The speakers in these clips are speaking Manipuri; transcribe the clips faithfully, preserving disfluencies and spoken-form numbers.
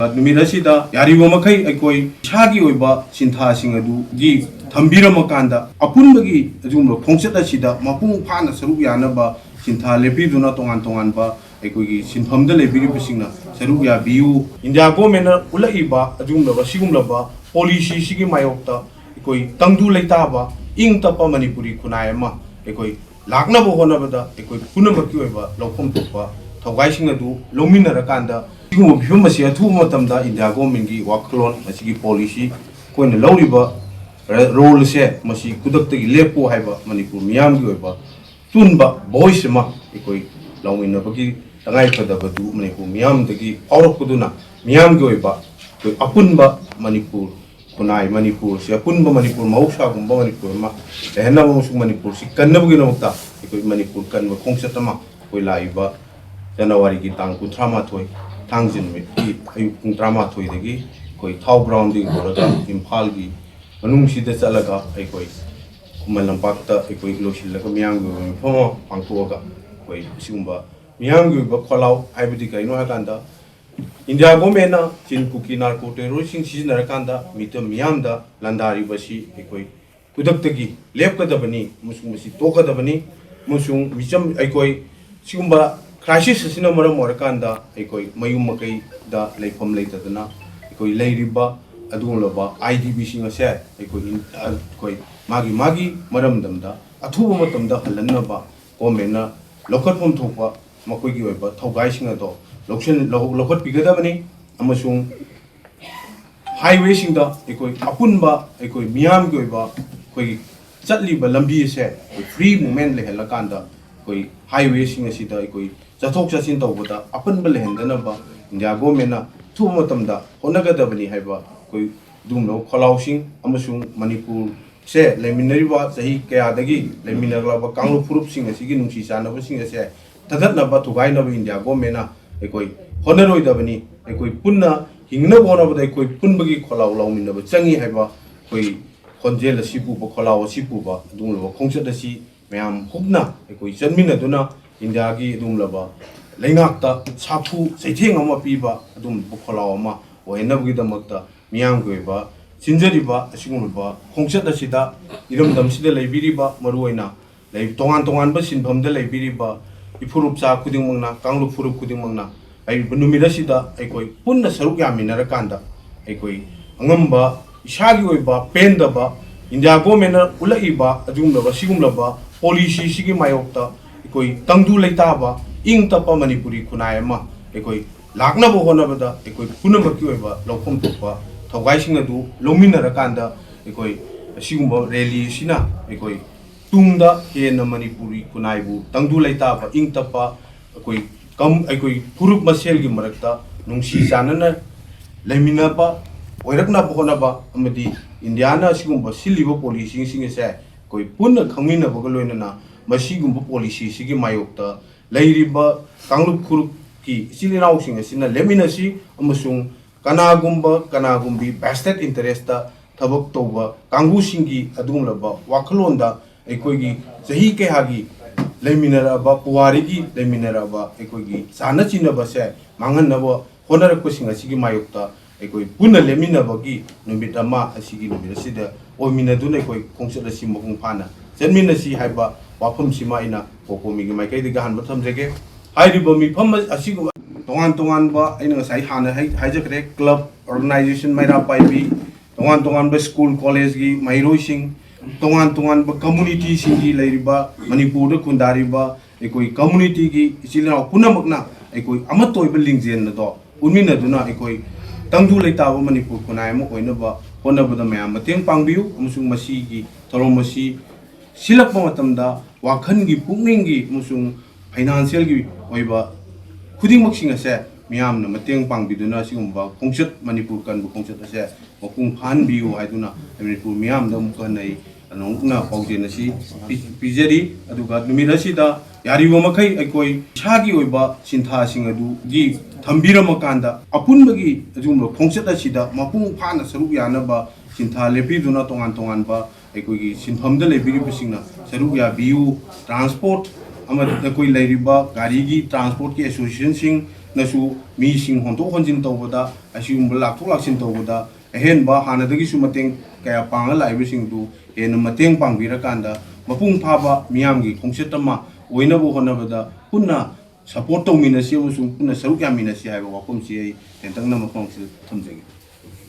ꯅꯨꯃꯤꯠ ꯑꯁꯤꯗ ꯌꯥꯔꯤꯕ ꯃꯈꯩ ꯑꯩꯈꯣꯏ ꯏꯁꯥꯒꯤ ꯑꯣꯏꯕ ꯁꯤꯟꯊꯥꯁꯤꯡ ꯑꯗꯨꯒꯤ ꯊꯝꯕꯤꯔꯝꯃꯀꯥꯟꯗ, ꯑꯄꯨꯟꯕꯒꯤ ꯑꯗꯨꯒꯨꯝꯕ ꯈꯣꯡꯆꯠ ꯑꯁꯤꯗ ꯃꯄꯨꯡ ꯐꯥꯅ ꯁꯔꯨꯛ ꯌꯥꯅꯕ ꯁꯤꯟꯊꯥ ꯂꯦꯞꯄꯤꯗꯨꯅ, ꯇꯣꯉꯥꯟ ꯇꯣꯉꯥꯟꯕ ꯑꯩꯈꯣꯏꯒꯤ ꯁꯤꯟꯐꯝꯗ ꯂꯩꯕꯤꯔꯤꯕꯁꯤꯡꯅ ꯁꯔꯨꯛ ꯌꯥꯕꯤꯌꯨ꯫ ꯏꯟꯗꯤꯌꯥ ꯒꯣꯔꯃꯦꯟꯅ ꯎꯠꯂꯛꯏꯕ ꯑꯗꯨꯒꯨꯝꯂꯕ, ꯁꯤꯒꯨꯝꯂꯕ ꯄꯣꯂꯤꯁꯤꯁꯤꯒꯤ ꯃꯥꯌꯣꯛꯇ ꯑꯩꯈꯣꯏ ꯇꯪꯗꯨ ꯂꯩꯇꯥꯕ, ꯏꯪ ꯇꯞꯄ ꯃꯅꯤꯄꯨꯔꯤ ꯈꯨꯟꯅꯥꯏ ꯑꯃ ꯑꯩꯈꯣꯏ ꯂꯥꯛꯅꯕ ꯍꯣꯠꯅꯕꯗ ꯑꯩꯈꯣꯏ ꯄꯨꯝꯅꯃꯛꯀꯤ ꯑꯣꯏꯕ ꯂꯧꯐꯝ ꯊꯣꯛꯄ ꯊꯧꯒꯥꯏꯁꯤꯡ ꯑꯗꯨ ꯂꯧꯃꯤꯟꯅꯔꯀꯥꯟꯗ, ꯁꯤꯒꯨꯝꯕ ꯐꯤꯕꯝ ꯑꯁꯤ ꯑꯊꯨꯕ ꯃꯇꯝꯗ ꯏꯟꯗꯤꯌꯥ ꯒꯣꯔꯃꯦꯟꯒꯤ ꯋꯥꯈꯜꯂꯣꯟ, ꯃꯁꯤꯒꯤ ꯄꯣꯂꯤꯁꯤ, ꯑꯩꯈꯣꯏꯅ ꯂꯧꯔꯤꯕ ꯔꯣꯜ ꯑꯁꯦ, ꯃꯁꯤ ꯈꯨꯗꯛꯇꯒꯤ ꯂꯦꯞꯄꯨ ꯍꯥꯏꯕ ꯃꯅꯤꯄꯨꯔ ꯃꯤꯌꯥꯝꯒꯤ ꯑꯣꯏꯕ ꯇꯨꯟꯕ ꯚꯣꯏꯁ ꯑꯃ ꯑꯩꯈꯣꯏ ꯂꯥꯎꯃꯤꯟꯅꯕꯒꯤ ꯇꯉꯥꯏꯐꯗꯕꯗꯨ ꯃꯅꯤꯄꯨꯔ ꯃꯤꯌꯥꯝꯗꯒꯤ ꯐꯥꯎꯔꯛꯄꯗꯨꯅ, ꯃꯤꯌꯥꯝꯒꯤ ꯑꯣꯏꯕ ꯑꯩꯈꯣꯏ ꯑꯄꯨꯟꯕ ꯃꯅꯤꯄꯨꯔ ꯈꯨꯟꯅꯥꯏ, ꯃꯅꯤꯄꯨꯔꯁꯦ, ꯑꯄꯨꯟꯕ ꯃꯅꯤꯄꯨꯔ ꯃꯍꯧꯁꯥꯒꯨꯝꯕ ꯃꯅꯤꯄꯨꯔ ꯑꯃ ꯂꯩꯍꯟꯅꯕ ꯑꯃꯁꯨꯡ ꯃꯅꯤꯄꯨꯔꯁꯤ ꯀꯟꯅꯕꯒꯤꯗꯃꯛꯇ ꯑꯩꯈꯣꯏ ꯃꯅꯤꯄꯨꯔ ꯀꯟꯕ ꯈꯣꯡꯆꯠ ꯑꯃ ꯑꯩꯈꯣꯏ ꯂꯥꯛꯏꯕ ꯖꯅꯋꯥꯔꯤꯒꯤ ꯇꯥꯡ ꯀꯨꯟꯊ꯭ꯔꯥ ꯃꯥꯊꯣꯏ, ꯊꯥꯡꯖ ꯅꯨꯃꯤꯠꯀꯤ ꯑꯌꯨꯛ ꯄꯨꯡ ꯇꯔꯥꯃꯥꯊꯣꯏꯗꯒꯤ ꯑꯩꯈꯣꯏ ꯊꯥꯎ ꯒ꯭ꯔꯥꯎꯟꯗꯒꯤ ꯍꯧꯔꯒ ꯏꯝꯐꯥꯜꯒꯤ ꯃꯅꯨꯡꯁꯤꯗ ꯆꯠꯂꯒ ꯑꯩꯈꯣꯏ ꯈꯨꯃꯟ ꯂꯝꯄꯥꯛꯇ ꯑꯩꯈꯣꯏ ꯂꯣꯏꯁꯤꯜꯂꯒ ꯃꯤꯌꯥꯝꯒꯤ ꯑꯣꯏꯕ ꯃꯤꯐꯝ ꯑꯃ ꯄꯥꯡꯊꯣꯛꯑꯒ ꯑꯩꯈꯣꯏ ꯑꯁꯤꯒꯨꯝꯕ ꯃꯤꯌꯥꯝꯒꯤ ꯑꯣꯏꯕ ꯈꯣꯜꯂꯥꯎ ꯍꯥꯏꯕꯗꯤ ꯀꯔꯤꯅꯣ ꯍꯥꯏꯀꯥꯟꯗ, ꯏꯟꯗꯤꯌꯥ ꯒꯣꯔꯃꯦꯟꯅ ꯆꯤꯟ ꯀꯨꯀꯤ ꯅꯥꯔꯀꯣ ꯇꯦꯔꯣꯔꯤꯁꯁꯤꯡ ꯁꯤꯖꯤꯟꯅꯔꯀꯥꯟꯗ ꯃꯤꯇꯝ ꯃꯤꯌꯥꯝꯗ ꯂꯥꯟꯗꯥꯔꯤꯕꯁꯤ ꯑꯩꯈꯣꯏ ꯈꯨꯗꯛꯇꯒꯤ ꯂꯦꯞꯀꯗꯕꯅꯤ ꯑꯃꯁꯨꯡ ꯃꯁꯤ ꯇꯣꯛꯀꯗꯕꯅꯤ꯫ ꯑꯃꯁꯨꯡ ꯃꯤꯆꯝ ꯑꯩꯈꯣꯏ ꯁꯤꯒꯨꯝꯕ ꯀ꯭ꯔꯥꯏꯁꯤꯁ ꯑꯁꯤꯅ ꯃꯔꯝ ꯑꯣꯏꯔꯀꯥꯟꯗ ꯑꯩꯈꯣꯏ ꯃꯌꯨꯝ ꯃꯀꯩꯗ ꯂꯩꯐꯝ ꯂꯩꯇꯗꯅ ꯑꯩꯈꯣꯏ ꯂꯩꯔꯤꯕ ꯑꯗꯨꯒꯨꯝꯂꯕ ꯑꯥꯏ ꯗꯤ ꯕꯤꯁꯤꯡ ꯑꯁꯦ ꯑꯩꯈꯣꯏ ꯏꯟ-, ꯑꯩꯈꯣꯏ ꯃꯥꯒꯤ ꯃꯥꯒꯤ ꯃꯔꯝꯗꯝꯗ ꯑꯊꯨꯕ ꯃꯇꯝꯗ ꯍꯜꯍꯟꯅꯕ ꯒꯣꯔꯃꯦꯟꯅ ꯂꯧꯈꯠꯐꯝ ꯊꯣꯛꯄ ꯃꯈꯣꯏꯒꯤ ꯑꯣꯏꯕ ꯊꯧꯒꯥꯏꯁꯤꯡ ꯑꯗꯣ ꯂꯧꯁꯤꯟ-, ꯂꯧ-, ꯂꯧꯈꯠꯄꯤꯒꯗꯕꯅꯤ꯫ ꯑꯃꯁꯨꯡ ꯍꯥꯏꯋꯦꯁꯤꯡꯗ ꯑꯩꯈꯣꯏ ꯑꯄꯨꯟꯕ ꯑꯩꯈꯣꯏ ꯃꯤꯌꯥꯝꯒꯤ ꯑꯣꯏꯕ ꯑꯩꯈꯣꯏꯒꯤ ꯆꯠꯂꯤꯕ ꯂꯝꯕꯤ ꯑꯁꯦ ꯑꯩꯈꯣꯏ ꯐ꯭ꯔꯤ ꯃꯨꯚꯃꯦꯟ ꯂꯩꯍꯜꯂꯀꯥꯟꯗ, ꯑꯩꯈꯣꯏ ꯍꯥꯏꯋꯦꯁꯤꯡ ꯑꯁꯤꯗ ꯑꯩꯈꯣꯏ ꯆꯠꯊꯣꯛ ꯆꯠꯁꯤꯟ ꯇꯧꯕꯗ ꯑꯄꯟꯕ ꯂꯩꯍꯟꯗꯅꯕ ꯏꯟꯗꯤꯌꯥ ꯒꯣꯔꯃꯦꯟꯅ ꯑꯊꯨꯕ ꯃꯇꯝꯗ ꯍꯣꯠꯅꯒꯗꯕꯅꯤ ꯍꯥꯏꯕ ꯑꯩꯈꯣꯏ ꯑꯗꯨꯒꯨꯝꯂꯕ ꯈꯣꯜꯂꯥꯎꯁꯤꯡ, ꯑꯃꯁꯨꯡ ꯃꯅꯤꯄꯨꯔꯁꯦ ꯂꯩꯃꯤꯟꯅꯔꯤꯕ ꯆꯍꯤ ꯀꯌꯥꯗꯒꯤ ꯂꯩꯃꯤꯟꯅꯔꯛꯂꯕ ꯀꯥꯡꯂꯨꯞ ꯐꯨꯔꯨꯞꯁꯤꯡ ꯑꯁꯤꯒꯤ ꯅꯨꯡꯁꯤ ꯆꯥꯟꯅꯕꯁꯤꯡ ꯑꯁꯦ ꯊꯗꯠꯅꯕ, ꯊꯨꯒꯥꯏꯅꯕ ꯏꯟꯗꯤꯌꯥ ꯒꯣꯔꯃꯦꯟꯅ ꯑꯩꯈꯣꯏ ꯍꯣꯠꯅꯔꯣꯏꯗꯕꯅꯤ꯫ ꯑꯩꯈꯣꯏ ꯄꯨꯟꯅ ꯍꯤꯡꯅꯕ ꯍꯣꯠꯅꯕꯗ ꯑꯩꯈꯣꯏ ꯄꯨꯟꯕꯒꯤ ꯈꯣꯜꯂꯥꯎ ꯂꯥꯎꯃꯤꯟꯅꯕ ꯆꯪꯉꯤ ꯍꯥꯏꯕ ꯑꯩꯈꯣꯏ ꯈꯣꯟꯖꯦꯜ ꯑꯁꯤ ꯄꯨꯕ, ꯈꯣꯜꯂꯥꯎ ꯑꯁꯤ ꯄꯨꯕ ꯑꯗꯨꯒꯨꯝꯂꯕ ꯈꯣꯡꯆꯠ ꯑꯁꯤ ꯃꯌꯥꯝ ꯍꯨꯞꯅ ꯑꯩꯈꯣꯏ ꯆꯠꯃꯤꯟꯅꯗꯨꯅ ꯏꯟꯗꯤꯌꯥꯒꯤ ꯑꯗꯨꯒꯨꯝꯂꯕ ꯂꯩꯉꯥꯛꯇ ꯁꯥꯐꯨ ꯆꯩꯊꯦꯡ ꯑꯃ ꯄꯤꯕ ꯑꯗꯨꯒꯨꯝꯂꯕ ꯈꯣꯜꯂꯥꯎ ꯑꯃ ꯑꯣꯏꯍꯟꯅꯕꯒꯤꯗꯃꯛꯇ ꯃꯤꯌꯥꯝꯒꯤ ꯑꯣꯏꯕ ꯁꯤꯟꯖꯔꯤꯕ ꯑꯁꯤꯒꯨꯝꯂꯕ ꯈꯣꯡꯆꯠ ꯑꯁꯤꯗ ꯏꯔꯝꯗꯝꯁꯤꯗ ꯂꯩꯕꯤꯔꯤꯕ, ꯃꯔꯨꯑꯣꯏꯅ ꯂꯩ-, ꯇꯣꯉꯥꯟ ꯇꯣꯉꯥꯟꯕ ꯁꯤꯟꯐꯝꯗ ꯂꯩꯕꯤꯔꯤꯕ ꯏꯐꯨꯔꯨꯞꯆꯥ ꯈꯨꯗꯤꯡꯃꯛꯅ, ꯀꯥꯡꯂꯨꯞ ꯐꯨꯔꯨꯞ ꯈꯨꯗꯤꯡꯃꯛꯅ ꯍꯥꯏꯔꯤꯕ ꯅꯨꯃꯤꯠ ꯑꯁꯤꯗ ꯑꯩꯈꯣꯏ ꯄꯨꯟꯅ ꯁꯔꯨꯛ ꯌꯥꯃꯤꯟꯅꯔꯀꯥꯟꯗ ꯑꯩꯈꯣꯏ ꯑꯉꯝꯕ, ꯏꯁꯥꯒꯤ ꯑꯣꯏꯕ ꯄꯦꯟꯗꯕ, ꯏꯟꯗꯤꯌꯥ ꯒꯣꯔꯃꯦꯟꯅ ꯎꯠꯂꯛꯏꯕ ꯑꯗꯨꯒꯨꯝꯂꯕ, ꯁꯤꯒꯨꯝꯂꯕ ꯄꯣꯂꯤꯁꯤꯁꯤꯒꯤ ꯃꯥꯌꯣꯛꯇ ꯑꯩꯈꯣꯏ ꯇꯪꯗꯨ ꯂꯩꯇꯥꯕ, ꯏꯪ ꯇꯞꯄ ꯃꯅꯤꯄꯨꯔꯤ ꯈꯨꯟꯅꯥꯏ ꯑꯃ ꯑꯩꯈꯣꯏ ꯂꯥꯛꯅꯕ ꯍꯣꯠꯅꯕꯗ ꯑꯩꯈꯣꯏ ꯄꯨꯝꯅꯃꯛꯀꯤ ꯑꯣꯏꯕ ꯂꯧꯐꯝ ꯊꯣꯛꯄ ꯊꯧꯒꯥꯏꯁꯤꯡ ꯑꯗꯨ ꯂꯧꯃꯤꯟꯅꯔꯀꯥꯟꯗ ꯑꯩꯈꯣꯏ ꯑꯁꯤꯒꯨꯝꯕ ꯔꯦꯂꯤ ꯑꯁꯤꯅ ꯑꯩꯈꯣꯏ ꯇꯨꯡꯗ ꯍꯦꯟꯅ ꯃꯅꯤꯄꯨꯔꯤ ꯈꯨꯟꯅꯥꯏꯕꯨ ꯇꯪꯗꯨ ꯂꯩꯇꯥꯕ, ꯏꯪ ꯇꯞꯄ, ꯑꯩꯈꯣꯏ ꯀꯝ-, ꯑꯩꯈꯣꯏ ꯐꯨꯔꯨꯞ ꯃꯁꯦꯜꯒꯤ ꯃꯔꯛꯇ ꯅꯨꯡꯁꯤ ꯆꯥꯟꯅꯅ ꯂꯩꯃꯤꯟꯅꯕ ꯑꯣꯏꯔꯛꯅꯕ ꯍꯣꯠꯅꯕ ꯑꯃꯗꯤ ꯏꯟꯗꯤꯌꯥꯅ ꯑꯁꯤꯒꯨꯝꯕ ꯁꯤꯜꯂꯤꯕ ꯄꯣꯂꯤꯁꯤꯁꯤꯡ ꯑꯁꯦ ꯑꯩꯈꯣꯏ ꯄꯨꯟꯅ ꯈꯪꯃꯤꯟꯅꯕꯒ ꯂꯣꯏꯅꯅ ꯃꯁꯤꯒꯨꯝꯕ ꯄꯣꯂꯤꯁꯤꯁꯤꯒꯤ ꯃꯥꯌꯣꯛꯇ ꯂꯩꯔꯤꯕ ꯀꯥꯡꯂꯨꯞ ꯐꯨꯔꯨꯞꯀꯤ ꯏꯆꯤꯜ ꯏꯅꯥꯎꯁꯤꯡ ꯑꯁꯤꯅ ꯂꯦꯞꯃꯤꯟꯅꯁꯤ ꯑꯃꯁꯨꯡ ꯀꯅꯥꯒꯨꯝꯕ, ꯀꯅꯥꯒꯨꯝꯕꯤ vested interest ꯊꯕꯛ ꯇꯧꯕ ꯀꯥꯡꯕꯨꯁꯤꯡꯒꯤ ꯑꯗꯨꯒꯨꯝꯂꯕ ꯋꯥꯈꯜꯂꯣꯟꯗ ꯑꯩꯈꯣꯏꯒꯤ ꯆꯍꯤ ꯀꯌꯥꯒꯤ ꯂꯩꯃꯤꯟꯅꯔꯛꯑꯕ, ꯄꯨꯋꯥꯔꯤꯒꯤ ꯂꯩꯃꯤꯟꯅꯔꯛꯑꯕ ꯑꯩꯈꯣꯏꯒꯤ ꯆꯥꯟꯅ ꯆꯤꯟꯅꯕꯁꯦ ꯃꯥꯡꯍꯟꯅꯕ ꯍꯣꯠꯅꯔꯛꯄꯁꯤꯡ ꯑꯁꯤꯒꯤ ꯃꯥꯌꯣꯛꯇ ꯑꯩꯈꯣꯏ ꯄꯨꯟꯅ ꯂꯦꯞꯃꯤꯟꯅꯕꯒꯤ ꯅꯨꯃꯤꯠ ꯑꯃ, ꯑꯁꯤꯒꯤ ꯅꯨꯃꯤꯠ ꯑꯁꯤꯗ ꯑꯣꯏꯃꯤꯟꯅꯗꯨꯅ ꯑꯩꯈꯣꯏ ꯈꯣꯡꯆꯠ ꯑꯁꯤ ꯃꯄꯨꯡ ꯐꯥꯅ ꯆꯠꯃꯤꯟꯅꯁꯤ ꯍꯥꯏꯕ ꯋꯥꯐꯝꯁꯤꯃ ꯑꯩꯅ ꯀꯣꯀꯣꯃꯤꯒꯤ ꯃꯥꯏꯀꯩꯗꯒꯤ ꯑꯍꯥꯟꯕ ꯊꯝꯖꯒꯦ꯫ ꯍꯥꯏꯔꯤꯕ ꯃꯤꯐꯝ ꯑꯁꯤꯒꯨꯝꯕ ꯇꯣꯉꯥꯟ ꯇꯣꯉꯥꯟꯕ, ꯑꯩꯅ ꯉꯁꯥꯏ ꯍꯥꯟꯅ ꯍꯥꯏ-, ꯍꯥꯏꯖꯈ꯭ꯔꯦ, club, organization ꯃꯩꯔꯥ ꯄꯥꯏꯕꯤ, ꯇꯣꯉꯥꯟ ꯇꯣꯉꯥꯟꯕ school, college ꯒꯤ ꯃꯍꯩꯔꯣꯏꯁꯤꯡ, ꯇꯣꯉꯥꯟ ꯇꯣꯉꯥꯟꯕ community ꯁꯤꯡꯒꯤ ꯂꯩꯔꯤꯕ, ꯃꯅꯤꯄꯨꯔꯗ ꯈꯨꯟꯗꯥꯔꯤꯕ ꯑꯩꯈꯣꯏ community ꯒꯤ ꯏꯆꯤꯜ ꯏꯅꯥꯎ ꯄꯨꯝꯅꯃꯛꯅ ꯑꯩꯈꯣꯏ ꯑꯃꯠꯇ ꯑꯣꯏꯕ ꯂꯤꯡꯖꯦꯜ ꯑꯗꯣ ꯎꯠꯃꯤꯟꯅꯗꯨꯅ ꯑꯩꯈꯣꯏ ꯇꯪꯗꯨ ꯂꯩꯇꯥꯕ ꯃꯅꯤꯄꯨꯔ ꯈꯨꯟꯅꯥꯏ ꯑꯃ ꯑꯣꯏꯅꯕ ꯍꯣꯠꯅꯕꯗ ꯃꯌꯥꯝ ꯃꯇꯦꯡ ꯄꯥꯡꯕꯤꯌꯨ, ꯑꯃꯁꯨꯡ ꯃꯁꯤꯒꯤ ꯊꯧꯔꯝ ꯑꯁꯤ ꯁꯤꯜꯂꯛꯄ ꯃꯇꯝꯗ ꯋꯥꯈꯜꯒꯤ, ꯄꯨꯛꯅꯤꯡꯒꯤ ꯑꯃꯁꯨꯡ financial ꯒꯤ ꯑꯣꯏꯕ ꯈꯨꯗꯤꯡꯃꯛꯁꯤꯡ ꯑꯁꯦ ꯃꯤꯌꯥꯝꯅ ꯃꯇꯦꯡ ꯄꯥꯡꯕꯤꯗꯨꯅ ꯑꯁꯤꯒꯨꯝꯕ ꯈꯣꯡꯆꯠ, ꯃꯅꯤꯄꯨꯔ ꯀꯟꯕ ꯈꯣꯡꯆꯠ ꯑꯁꯦ ꯃꯄꯨꯡ ꯐꯥꯍꯟꯕꯤꯌꯨ ꯍꯥꯏꯗꯨꯅ ꯃꯅꯤꯄꯨꯔ ꯃꯤꯌꯥꯝꯗ ꯑꯃꯨꯛ ꯍꯟꯅ ꯑꯩ ꯅꯧꯅ ꯄꯥꯎꯖꯦꯜ ꯑꯁꯤ ꯄꯤ-, ꯄꯤꯖꯔꯤ꯫ ꯑꯗꯨꯒ ꯅꯨꯃꯤꯠ ꯑꯁꯤꯗ ꯌꯥꯔꯤꯕ ꯃꯈꯩ ꯑꯩꯈꯣꯏ ꯏꯁꯥꯒꯤ ꯑꯣꯏꯕ ꯁꯤꯟꯊꯥꯁꯤꯡ ꯑꯗꯨꯒꯤ ꯊꯝꯕꯤꯔꯝꯃꯀꯥꯟꯗ ꯑꯄꯨꯟꯕꯒꯤ ꯑꯗꯨꯒꯨꯝꯕ ꯈꯣꯡꯆꯠ ꯑꯁꯤꯗ ꯃꯄꯨꯡ ꯐꯥꯅ ꯁꯔꯨꯛ ꯌꯥꯅꯕ ꯁꯤꯟꯊꯥ ꯂꯦꯞꯄꯤꯗꯨꯅ ꯇꯣꯉꯥꯟ ꯇꯣꯉꯥꯟꯕ ꯑꯩꯈꯣꯏꯒꯤ ꯁꯤꯟꯐꯝꯗ ꯂꯩꯕꯤꯔꯤꯕꯁꯤꯡꯅ ꯁꯔꯨꯛ ꯌꯥꯕꯤꯌꯨ꯫ Transport ꯑꯃꯗꯤ ꯑꯩꯈꯣꯏ ꯂꯩꯔꯤꯕ ꯒꯥꯔꯤꯒꯤ, ꯇ꯭ꯔꯥꯟꯁꯄꯣꯔꯠꯀꯤ ꯑꯦꯁꯣꯁꯤꯌꯦꯁꯟꯁꯤꯡꯅꯁꯨ ꯃꯤꯁꯤꯡ ꯍꯣꯟꯗꯣꯛ ꯍꯣꯟꯖꯤꯟ ꯇꯧꯕꯗ, ꯑꯁꯤꯒꯨꯝꯕ ꯂꯥꯛꯊꯣꯛ ꯂꯥꯛꯁꯤꯟ ꯇꯧꯕꯗ ꯑꯍꯦꯟꯕ ꯍꯥꯟꯅꯗꯒꯤꯁꯨ ꯃꯇꯦꯡ ꯀꯌꯥ ꯄꯥꯡꯉ ꯂꯥꯛꯏꯕꯁꯤꯡꯗꯨ ꯍꯦꯟꯅ ꯃꯇꯦꯡ ꯄꯥꯡꯕꯤꯔꯀꯥꯟꯗ, ꯃꯄꯨꯡ ꯐꯥꯕ ꯃꯤꯌꯥꯝꯒꯤ ꯈꯣꯡꯆꯠ ꯑꯃ ꯑꯣꯏꯅꯕ ꯍꯣꯠꯅꯕꯗ ꯄꯨꯟꯅ ꯁꯄꯣꯔꯠ ꯇꯧꯃꯤꯟꯅꯁꯤ ꯑꯃꯁꯨꯡ ꯄꯨꯟꯅ ꯁꯔꯨꯛ ꯌꯥꯃꯤꯟꯅꯁꯤ ꯍꯥꯏꯕ ꯋꯥꯐꯝꯁꯤ ꯑꯩ ꯇꯦꯟꯇꯛꯅ ꯃꯐꯝ ꯑꯁꯤꯗ ꯊꯝꯖꯒꯦ꯫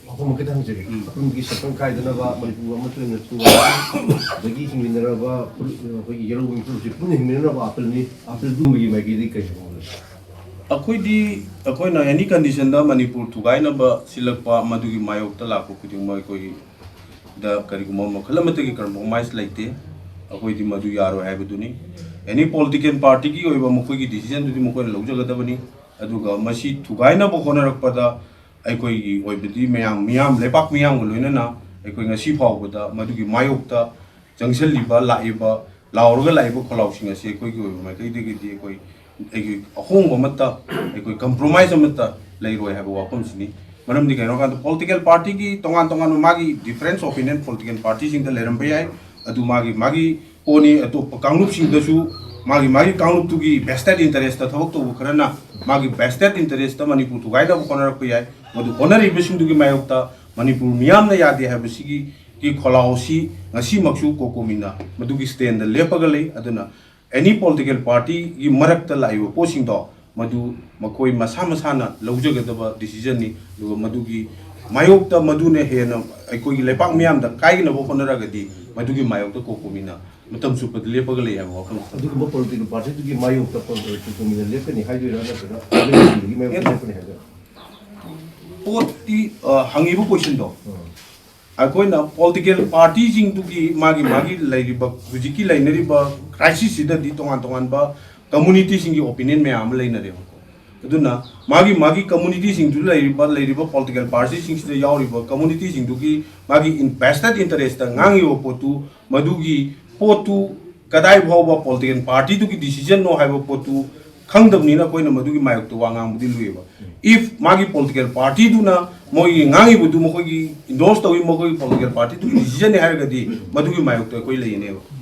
ꯋꯥꯐꯝ ꯑꯃꯈꯛꯇ ꯍꯪꯖꯒꯦ꯫ ꯎꯝ꯫ ꯑꯄꯨꯟꯕꯒꯤ ꯁꯛꯇꯝ ꯀꯥꯏꯗꯅꯕ, ꯃꯅꯤꯄꯨꯔ ꯑꯃꯠꯇ ꯑꯣꯏꯅ ꯆꯨ-, ꯑꯗꯒꯤ ꯍꯤꯡꯃꯤꯟꯅꯔꯕ ꯐꯨꯔꯨꯞ-, ꯑꯩꯈꯣꯏꯒꯤ ꯌꯦꯔꯧꯕꯒꯤ ꯐꯨꯔꯨꯞꯁꯤ ꯄꯨꯟꯅ ꯍꯤꯡꯃꯤꯟꯅꯅꯕ ꯑꯥꯄꯤꯜꯅꯤ꯫ ꯑꯥꯄꯤꯜꯗꯨꯒꯤ ꯃꯥꯏꯀꯩꯗꯒꯤ ꯀꯔꯤ ꯍꯥꯏꯕ ꯂꯩ? ꯑꯩꯈꯣꯏꯗꯤ, ꯑꯩꯈꯣꯏꯅ ꯑꯦꯅꯤ ꯀꯟꯗꯤꯁꯟꯗ ꯃꯅꯤꯄꯨꯔ ꯊꯨꯒꯥꯏꯅꯕ ꯁꯤꯜꯂꯛꯄ, ꯃꯗꯨꯒꯤ ꯃꯥꯌꯣꯛꯇ ꯂꯥꯛꯄ ꯈꯨꯗꯤꯡꯃꯛ ꯑꯩꯈꯣꯏꯗ ꯀꯔꯤꯒꯨꯝꯕ ꯃꯈꯜ ꯑꯃꯠꯇꯒꯤ ꯀꯝꯄ꯭ꯔꯣꯃꯥꯏꯁ ꯂꯩꯇꯦ꯫ ꯑꯩꯈꯣꯏꯗꯤ ꯃꯗꯨ ꯌꯥꯔꯣꯏ ꯍꯥꯏꯕꯗꯨꯅꯤ꯫ ꯑꯦꯅꯤ ꯄꯣꯂꯤꯇꯤꯀꯦꯜ ꯄꯥꯔꯇꯤꯒꯤ ꯑꯣꯏꯕ ꯃꯈꯣꯏꯒꯤ ꯗꯤꯁꯤꯖꯟꯗꯨꯗꯤ ꯃꯈꯣꯏꯅ ꯂꯧꯖꯒꯗꯕꯅꯤ꯫ ꯑꯗꯨꯒ ꯃꯁꯤ ꯊꯨꯒꯥꯏꯅꯕ ꯍꯣꯠꯅꯔꯛꯄꯗ ꯑꯩꯈꯣꯏꯒꯤ ꯑꯣꯏꯕꯗꯤ ꯃꯌꯥꯝ, ꯃꯤꯌꯥꯝ, ꯂꯩꯕꯥꯛ ꯃꯤꯌꯥꯝꯒ ꯂꯣꯏꯅꯅ ꯑꯩꯈꯣꯏ ꯉꯁꯤ ꯐꯥꯎꯕꯗ ꯃꯗꯨꯒꯤ ꯃꯥꯌꯣꯛꯇ ꯆꯪꯁꯤꯜꯂꯤꯕ, ꯂꯥꯛꯏꯕ, ꯂꯥꯎꯔꯒ ꯂꯥꯛꯏꯕ ꯈꯣꯜꯂꯥꯎꯁꯤꯡ ꯑꯁꯤ ꯑꯩꯈꯣꯏꯒꯤ ꯑꯣꯏꯕ ꯃꯥꯏꯀꯩꯗꯒꯤꯗꯤ ꯑꯩꯈꯣꯏ, ꯑꯩꯒꯤ ꯑꯍꯣꯡꯕ ꯑꯃꯠꯇ, ꯑꯩꯈꯣꯏ ꯀꯝꯄ꯭ꯔꯣꯃꯥꯏꯁ ꯑꯃꯠꯇ ꯂꯩꯔꯣꯏ ꯍꯥꯏꯕ ꯋꯥꯐꯝꯁꯤꯅꯤ꯫ ꯃꯔꯝꯗꯤ ꯀꯩꯅꯣ ꯍꯥꯏꯀꯥꯟꯗ ꯄꯣꯂꯤꯇꯤꯀꯦꯜ ꯄꯥꯔꯇꯤꯒꯤ ꯇꯣꯉꯥꯟ ꯇꯣꯉꯥꯟꯕ ꯃꯥꯒꯤ ꯗꯤꯐ꯭ꯔꯦꯟꯁ ꯑꯣꯐ ꯑꯣꯄꯤꯅꯤꯌꯟ ꯄꯣꯂꯤꯇꯤꯀꯦꯜ ꯄꯥꯔꯇꯤꯁꯤꯡꯗ ꯂꯩꯔꯝꯕ ꯌꯥꯏ꯫ ꯑꯗꯨ ꯃꯥꯒꯤ ꯃꯥꯒꯤ ꯄꯣꯠꯅꯤ꯫ ꯑꯇꯣꯞꯄ ꯀꯥꯡꯂꯨꯞꯁꯤꯡꯗꯁꯨ ꯃꯥꯒꯤ ꯃꯥꯒꯤ ꯀꯥꯡꯂꯨꯞꯇꯨꯒꯤ ꯚꯦꯁꯇꯦꯠ ꯏꯟꯇꯔꯦꯁꯇ ꯊꯕꯛ ꯇꯧꯕ ꯈꯔꯅ ꯃꯥꯒꯤ ꯚꯦꯁꯇꯦꯠ ꯏꯟꯇꯔꯦꯁꯇ ꯃꯅꯤꯄꯨꯔ ꯊꯨꯒꯥꯏꯅꯕ ꯍꯣꯠꯅꯔꯛꯄ ꯌꯥꯏ꯫ ꯃꯗꯨ ꯍꯣꯠꯅꯔꯤꯕꯁꯤꯡꯗꯨꯒꯤ ꯃꯥꯌꯣꯛꯇ ꯃꯅꯤꯄꯨꯔ ꯃꯤꯌꯥꯝꯅ ꯌꯥꯗꯦ ꯍꯥꯏꯕꯁꯤꯒꯤ ꯒꯤ ꯈꯣꯜꯂꯥꯎ ꯑꯁꯤ ꯉꯁꯤꯃꯛꯁꯨ ꯀꯣꯀꯣꯃꯤꯅ ꯃꯗꯨꯒꯤ ꯁ꯭ꯇꯦꯟꯗ ꯂꯦꯞꯄꯒ ꯂꯩ꯫ ꯑꯗꯨꯅ ꯑꯦꯅꯤ ꯄꯣꯂꯤꯇꯤꯀꯦꯜ ꯄꯥꯔꯇꯤꯒꯤ ꯃꯔꯛꯇ ꯂꯥꯛꯏꯕ ꯄꯣꯠꯁꯤꯡꯗꯣ ꯃꯗꯨ ꯃꯈꯣꯏ ꯃꯁꯥ ꯃꯁꯥꯅ ꯂꯧꯖꯒꯗꯕ ꯗꯤꯁꯤꯖꯟꯅꯤ꯫ ꯑꯗꯨꯒ ꯃꯗꯨꯒꯤ ꯃꯥꯌꯣꯛꯇ ꯃꯗꯨꯅ ꯍꯦꯟꯅ ꯑꯩꯈꯣꯏꯒꯤ ꯂꯩꯄꯥꯛ ꯃꯤꯌꯥꯝꯗ ꯀꯥꯏꯒꯅꯕ ꯍꯣꯠꯅꯔꯒꯗꯤ ꯃꯗꯨꯒꯤ ꯃꯥꯌꯣꯛꯇ ꯀꯣꯀꯣꯃꯤꯅ ꯃꯇꯝ ꯆꯨꯞꯄꯗ ꯂꯦꯞꯄꯒ ꯂꯩ ꯍꯥꯏꯕ ꯋꯥꯐꯝ꯫ ꯑꯗꯨꯒꯨꯝꯕ ꯄꯣꯂꯤꯇꯤꯀꯦꯜ ꯄꯥꯔꯇꯤꯗꯨꯒꯤ ꯃꯥꯌꯣꯛꯇ ꯀꯣꯀꯣꯃꯤꯅ ꯂꯦꯞꯀꯅꯤ ꯍꯥꯏꯗꯣꯏꯔꯥ, ꯅꯠꯇ꯭ꯔꯒ ꯑꯥꯔ ꯑꯦꯜ ꯑꯦꯐ ꯁꯤꯒꯤ ꯃꯥꯌꯣꯛꯇ ꯂꯦꯞꯀꯅꯤ ꯍꯥꯏꯗꯣꯏꯔꯥ? ꯄꯣꯠꯇꯤ, ꯑ, ꯍꯪꯉꯤꯕ ꯀꯣꯏꯁꯟꯗꯣ ꯑꯩꯈꯣꯏꯅ ꯄꯣꯂꯤꯇꯤꯀꯦꯜ ꯄꯥꯔꯇꯤꯁꯤꯡꯗꯨꯒꯤ ꯃꯥꯒꯤ ꯃꯥꯒꯤ ꯂꯩꯔꯤꯕ ꯍꯧꯖꯤꯛꯀꯤ ꯂꯩꯅꯔꯤꯕ ꯀ꯭ꯔꯥꯏꯁꯤꯁꯁꯤꯗꯗꯤ ꯇꯣꯉꯥꯟ ꯇꯣꯉꯥꯟꯕ ꯀꯝꯃꯨꯅꯤꯇꯤꯁꯤꯡꯒꯤ ꯑꯣꯄꯤꯅꯤꯌꯟ ꯃꯌꯥꯝ ꯑꯃ ꯂꯩꯅꯔꯦꯕꯀꯣ꯫ ꯑꯗꯨꯅ ꯃꯥꯒꯤ ꯃꯥꯒꯤ ꯀꯝꯃꯨꯅꯤꯇꯤꯁꯤꯡꯗꯨꯗ ꯂꯩꯔꯤꯕ ꯂꯩꯔꯤꯕ ꯄꯣꯂꯤꯇꯤꯀꯦꯜ ꯄꯥꯔꯇꯤꯁꯤꯡꯁꯤꯗ ꯌꯥꯎꯔꯤꯕ ꯀꯝꯃꯨꯅꯤꯇꯤꯁꯤꯡꯗꯨꯒꯤ ꯃꯥꯒꯤ ꯏꯟꯚꯦꯁꯇꯦꯠ ꯏꯟꯇꯔꯦꯁꯇ ꯉꯥꯡꯉꯤꯕ ꯄꯣꯠꯇꯨ, ꯃꯗꯨꯒꯤ ꯄꯣꯠꯇꯨ ꯀꯗꯥꯏ ꯐꯥꯎꯕ ꯄꯣꯂꯤꯇꯤꯀꯦꯜ ꯄꯥꯔꯇꯤꯗꯨꯒꯤ ꯗꯤꯁꯤꯖꯟꯅꯣ ꯍꯥꯏꯕ ꯄꯣꯠꯇꯨ ꯈꯪꯗꯕꯅꯤꯅ ꯑꯩꯈꯣꯏꯅ ꯃꯗꯨꯒꯤ ꯃꯥꯌꯣꯛꯇ ꯋꯥ ꯉꯥꯡꯕꯗꯤ ꯂꯨꯏꯌꯦꯕ꯫ ꯏꯐ ꯃꯥꯒꯤ ꯄꯣꯂꯤꯇꯤꯀꯦꯜ ꯄꯥꯔꯇꯤꯗꯨꯅ ꯃꯣꯏꯒꯤ ꯉꯥꯡꯉꯤꯕꯗꯨ ꯃꯈꯣꯏꯒꯤ ꯏꯟꯗꯣꯔꯁ ꯇꯧꯏ, ꯃꯈꯣꯏꯒꯤ ꯄꯣꯂꯤꯇꯤꯀꯦꯜ ꯄꯥꯔꯇꯤꯗꯨꯒꯤ ꯗꯤꯁꯤꯖꯟꯅꯤ ꯍꯥꯏꯔꯒꯗꯤ ꯃꯗꯨꯒꯤ ꯃꯥꯌꯣꯛꯇ ꯑꯩꯈꯣꯏ ꯂꯩꯅꯦꯕ꯫